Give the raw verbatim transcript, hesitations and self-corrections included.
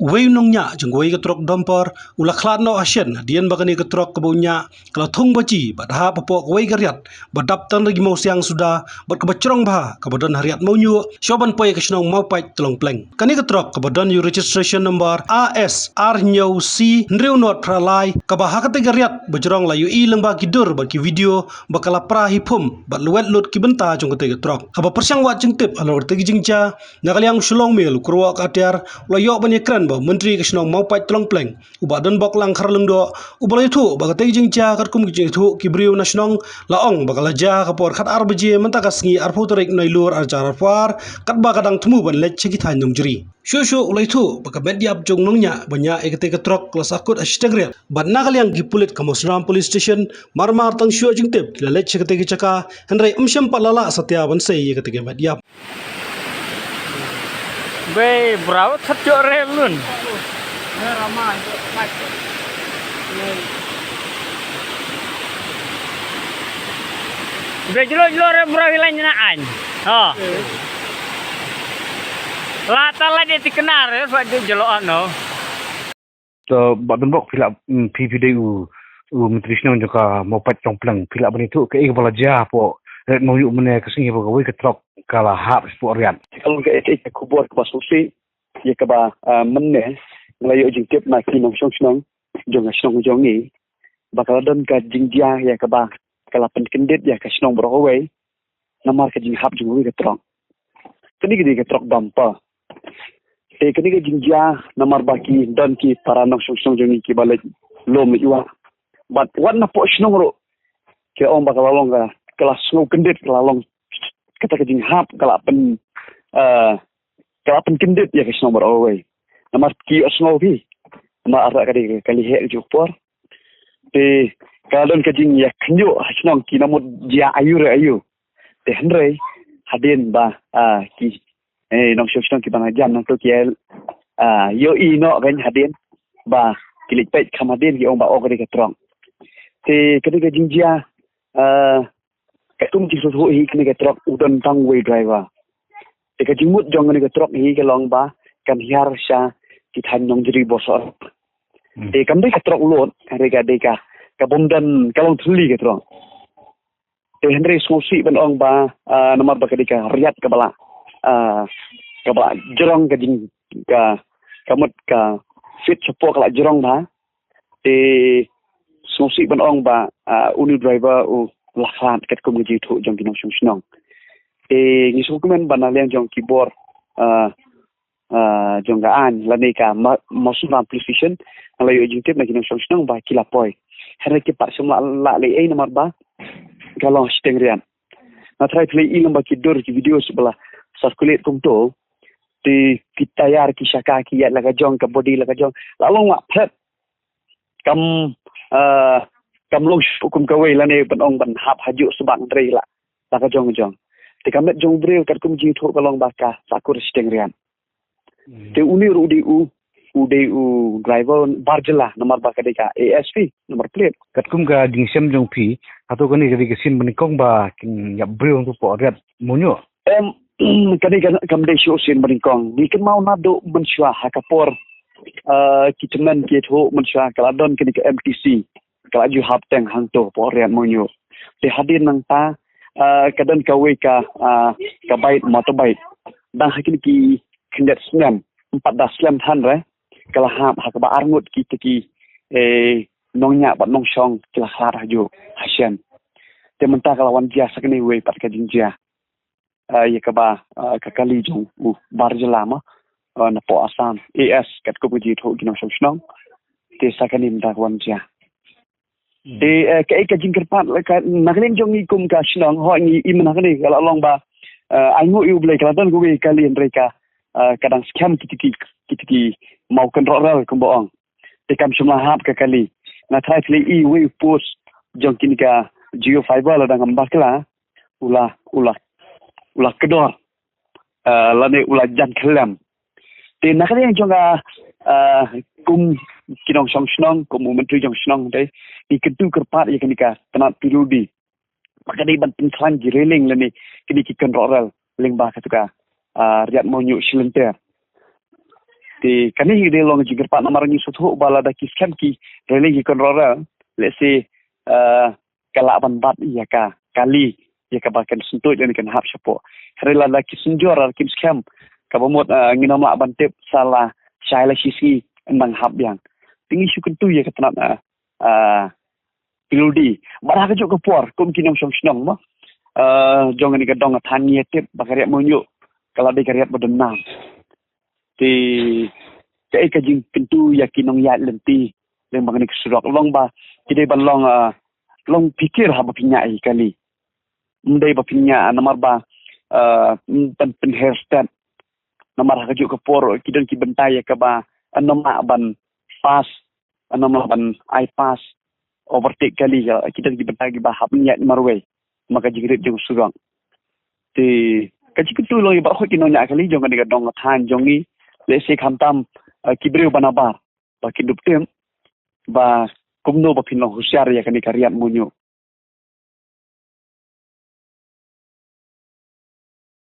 Uwei u nongñiah jong kawei ka trok dumper u la khlad noh ha shen hadien ba kane ka trok kaba u ñiah ka la thung baji bad hap hapoh kawei ka riat ba dap tang da ki mawsiang suda bad kaba jrong bha kaba don ha riat Mawñiuh shuwa ban poi ka shnong Mawpait Tlong Pleng. Kane ka trok kaba don ïa u registration number A S ar hynñiew C hynriew nod phra lai kaba ha katei ka riat ba jrong la ïohi lyngba ki dur bad ki video ba ka la pra hi phum bad lwet lut ki bynta jong katei ka trok. Haba pyrshang wad jingtip halor katei ka jingjia, na ka liang u Shalong Mail u kyrwoh ka atiar u la ïoh ban ïakren bad u Myntri ka shnong Mawpait Tlong Pleng, u Bah Donbok Langkhar Lyngdoh, uba la ïathuh ba katei ka jingjia katkum ka jingïathuh ki briew na shnong la ong ba ka la jia ha ka por khatar baje mynta ka sngi arphew tarik Nailur ar hajar arphew ar, katba ka dang thmu ban leit sha ki thaiñ nongjri. Shuh shuh u la ïathuh ba ka met ïap jong u nongñiah ba ñiah ïa katei ka trok ka la sahkut ha shiteng riat bad na ka liang ki pulit ka Mawsynram Police Station mar mar tang shuh jingtip ki la leit sha katei ka jaka, hynrei ym shym pat la lah satia ban sei ïa katei ka met ïap. Bei brau thot jok rel lun. Bei jlo jlo re brau hi lain na ain. Ha. La ta la de tikna re fa de jlo ano. To Bah Donbok, phi lah, mm, phi phi dei u, u Myntri Shnong jong ka Mawpait Tlong Pleng, phi lah ban ïathuh kaei kaba la jia hapoh riat Mawñiuh mynne ka sngi ba kawei ka trok ka la hap hapoh riat. Ka long kaei kaei ka khubor kaba sngewsih ïa kaba, ah, mynne nga la ïoh jingtip na ki nongshong shnong jong ka shnong jong ngi ba ka la don ka jingjia ïa kaba ka la pynkyndit ïa ka shnong baroh kawei namar ka jinghap jong kawei ka trok. Kane ka dei ka trok dumper. Te kane ka jingjia namar ba ki don ki para nongshong shnong jong ngi kiba leit lum leit wah. Bad wat napoh shnong ruh ki la ong ba ka la long ka, ka la sngew kyndit, ka la long kata ka jinghap ka la pyn, eh, ka la pynkyndit ïa ka shnong baroh kawei. Namar ki ïohsngew phi namar arta ka dei ka kali heh ka juh por. Te ka la don ka jingïakhynñiuh ha shnong ki na mut jia aïu re aïu. Te hynrei hadien ba, ah, ki, eh, nongshong shnong kiba nang jam nangto ki, ah, ïohi noh kein hadien ba ki leit peit kham hadien ki ong ba oh ka dei ka trok. Te ka dei ka jingjia, ah, katkum jingsngewthuh hi kane ka trok u don tang uwei driver. Te ka jingmut jong kane ka trok hi ka long ba kan hiar sha ki thaiñ nongjri bor sor. Hmm. Te kam dei ka trok load, ka dei ka, dei ka, ka bym don, ka long thylli ka trok. Te hynrei sngewsih ban ong ba, ah, namar ba ka dei ka riat kaba la, ah, kaba la jrong ka jing, ka, ka mut ka fit shapoh ka la jrong bha. Te sngewsih ban ong ba, ah, uni u driver u la khlad katkum ka jingïathuh jong ki nongshong shnong. Te ngi sngewkmen ba na liang jong ki bor, ah, ah, jong ka aiñ lane ka Ma-, Mawsynram Police Station, nga la ïoh jingtip na ki nongshong shnong ba ki la poi. Hynrei kim pat shym lah leh ei namar ba ka long shiteng riat. Nga tharai phi la ïohi lyngba ki dur ki video ba la circulate kumto. Te ki tayar ki shaka ki ïaid la ka jong, ka body la ka jong. La long wah phet. Kam, ah, kam long shuh kum kawei lane ban ong ban hap hajuh sbak hynrei la, la ka jong ka jong. Te ka met jong u briew katkum jingïathuh ka long ba ka sahkut shiteng riat. Hmm. Te uni ruh u dei u, u dei u driver bar jylla namar ba ka dei ka A S P number plate. Katkum ka jingshem jong phi, hato kane ka dei ka sien banyngkong ba kin ïap briew hangto hapoh riat Mawñiuh? Em, kane ka, kam dei shuh sien banyngkong. Ngi kynmaw naduh mynshuwa ha ka por, eh, ki tymmen ki ïathuh mynshuwa ka la don kane ka M T C. Ka la ju hap teng hangto hapoh riat Mawñiuh. Te hadien nangta, eh, ka don kawei ka, eh, ka bike, motorbike. Dang ha kine ki khyndiat snem, ym pat da slem than re, ka la hap ha kaba arngut kita ki, eh, nongñiah bad nongshong ki la khlad hajuh ha shen. Te mynta ka la wan jia sa kane kawei pat ka jingjia. Ah, ïa kaba, ah, ka kali jong u bar jylla mo, ah, napoh Assam, A S, katkum ka jingïathuh ki nongshong shnong. Te sa kane mynta ka wan jia. Hmm. Te, eh, kaei ka jingkyrpad la ka, na ka liang jong ngi kum ka shnong, hooid ngi im na kane ka la long ba, eh, ainguh ïa U Blei ka la don kawei ka kali hynrei ka, eh, ka dang skhem kita ki, kita ki maw kynroh rel kumba ong. Te kam shym la hap ka kali. Nga tharai phi la ïohi uwei u post jong kine ka Jio Fiber la dang kam bakla, u la, u la, u la kdor. Eh, lane u la jan khyllem. Te na ka liang jong ka, eh, kum ki nongshong shnong, kum u myntri jong shnong te, ngi kyntu kyrpad ïa kane ka tnat P W D ba ka dei ban pynkhlaiñ ki railing lane kine ki kynroh rel lyngba katu ka, eh, riat Mawñiuh Shillingter. Te kane hi dei long jingkyrpad namar ngi sngewthuh ba lada ki skhem ki rili ki kynroh ra, let's say, uh, ka lah ban bat ïa ka kali ïa kaba kan syntuid ïa kan hap shapoh. Hynrei lada ki synjor ar kim skhem kaba mut, uh, ngin ym lah ban tip sa la shai la shi sngi yn dang hap biang. Te ngi shu kyntu ïa ka tnat, uh, uh, P W D. Bad ha kajuh ka por kum ki nongshong shnong mo, uh, jong kane ka dong ka than ngi ïa tip ba ka riat Mawñiuh ka la dei ka riat ba donnam. Te kaei ka jingkyntu ïa ki nongïaid lynti lyngba kane ka surok long ba ki dei ban long, uh, long phikir haba pynïaid ïa kali. Ym dei ba pynïaid namar ba, uh, ban pynher stet. Namar ha kajuh ka por ki don ki bynta ïa kaba yn ym lah ban pass, yn ym lah ban ai pass overtake kali, ki don ki bynta kiba hap ñiad marwei ma ka jingrit jong surok. Te ka jingkyntu long ïa baroh ki nongñiah kali jong kane ka dong ka than jong ngi, let's say khamtam, uh, ki briew ba nabar ba kin dup tip ba kumno ba phin long husiar ïa kane ka riat Mawñiuh.